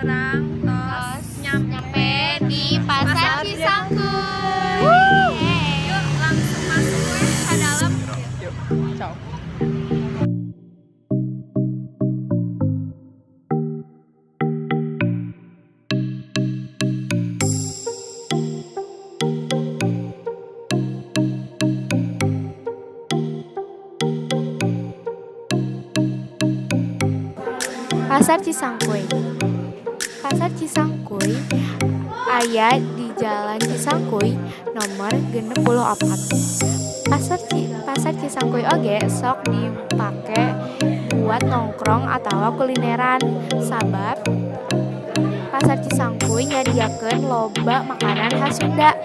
Urang tos nyampe di Pasar Cisangkuy. Yuk langsung masuk weh ke dalam. Yuk, ciao. Pasar Cisangkuy. Pasar Cisangkuy aya di Jalan Cisangkuy nomor 64. Pasar Cisangkuy oge sok dipake buat nongkrong atawa kulineran sabab Pasar Cisangkuy nyadiakeun loba makanan khas Sunda.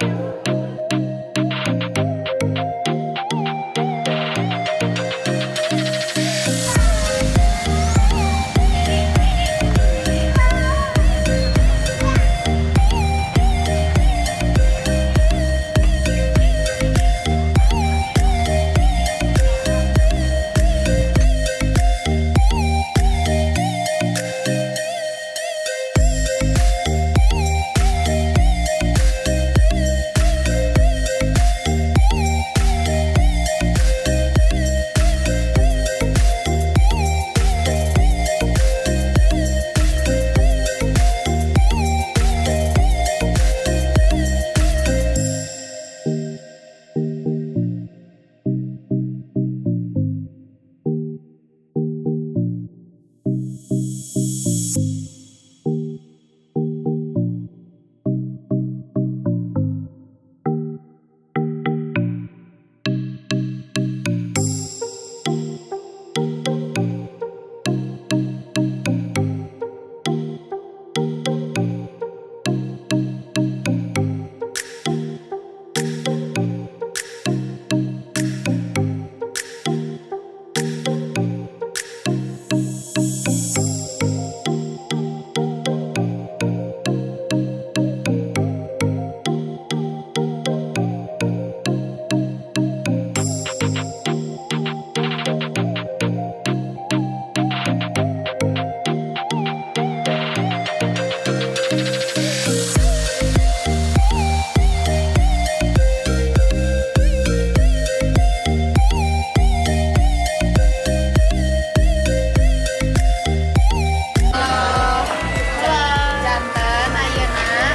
Janten ayeuna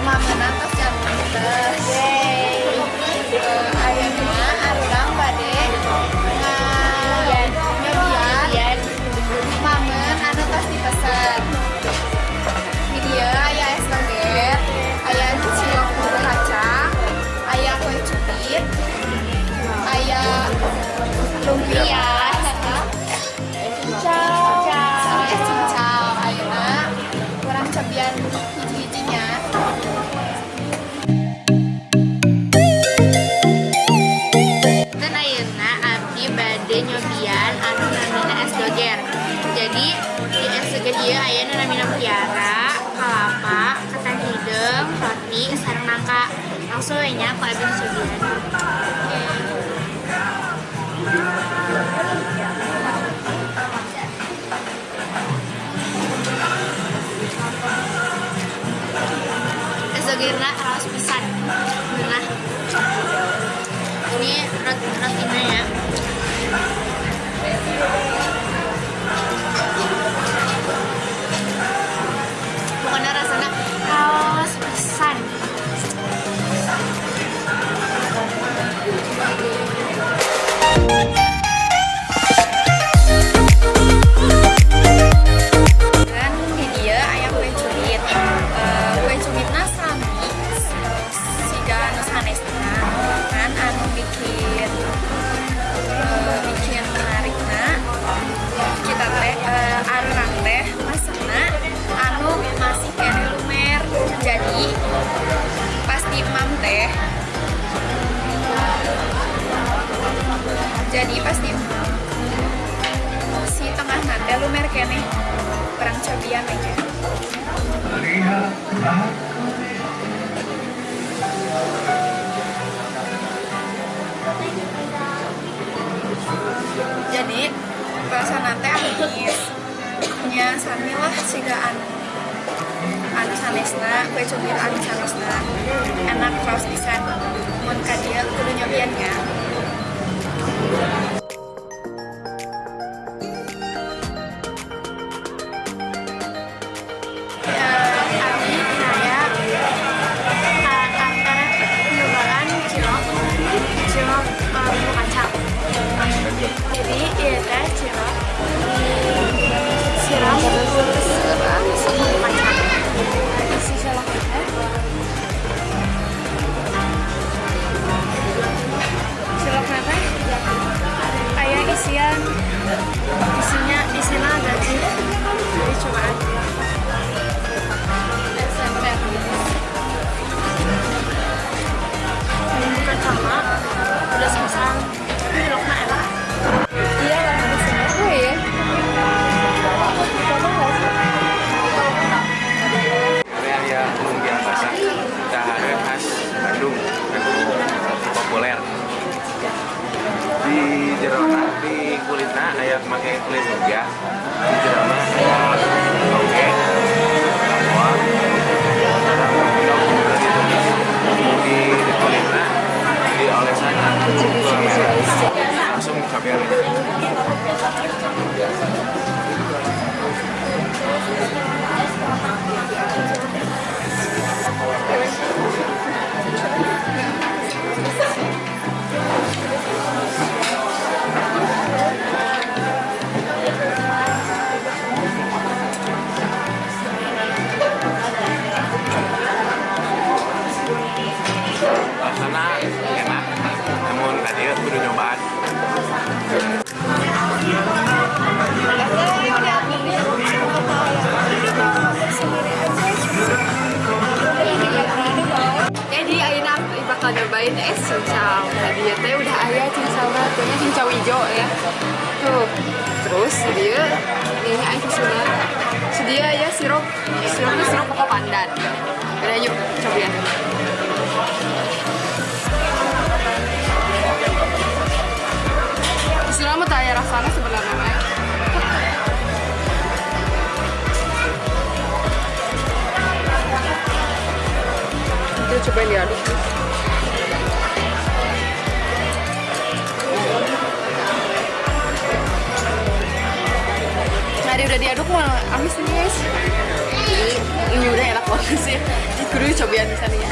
mamenna tos janten. Ayeuna arurang bade nyobian mamen anu tos dipesen. Di dieu aya es doger, aya cilok bumbu kacang, aya kue cubit, aya lumpia, es cincau. Ayeuna urang cobian hiji-hijinya. Dan ayeuna abdi bade nyobian anu namina es doger. Jadi di es doger ieu aya nu namina mutiara, kalapa, ketan hideung, roti, sareng nangka. Langsung we nya ku abdi dicobian. Es dogerna raos pisan. Ngeunah. Ini rotinya ya. Pokoknya rasanya raos pisan. Dan di dieu aya kue cubit. Kue cubitna sami siga anu sanesna, kan anu bikin menarikna kita teh arurang teh masakna anu masih keneh lumer. Jadi pas di emam teh, jadi pas di emam si tengah teh lumer keneh. Kurang cobian aja. Jadi rasana teh amis nya sami lah siga anu Anu sanesna, kue cubit anu sanesna enak raos pisan. Mun ka dieu kudu nyobian nya. Abi naya nyobaan cilok cilok bumbu kacang. Jadi ieu teh cilok disiram bumbu kacang. Isi cilok teh Cilokna teh aya isian, isinya isina gaji. Jadi cobaan. Bumbu kacangna pedas pisan, tapi cilokna enak. Iya lah, gue ya. Ini aya lumpia basah, dahareun khas Bandung, populer. Di jerona, di kulitna aya make kulit lumpia. Di jerona aya toge, bawang, sareng endog ditumis. Di kulitna diolesan gula merah. Langsung cobian. Rasana enak, namun tadi kudu nyobaan. Jadi ayeuna aku bakal nyobain es cincau. Tadi ya teh udah aya cincau batunya cincau hijau ya. Tuh. Terus dia ini aya susuna. Sedia ya sirup, sirupnya sirup pokok pandan. Udah yuk cobain. Selamat aya rasanya sebenarnya mah. Kita cobain diaduk. Nah, dia udah diaduk mah amis nih guys. Ini udah enak banget sih. Ini kudu cobain bisa nih ya.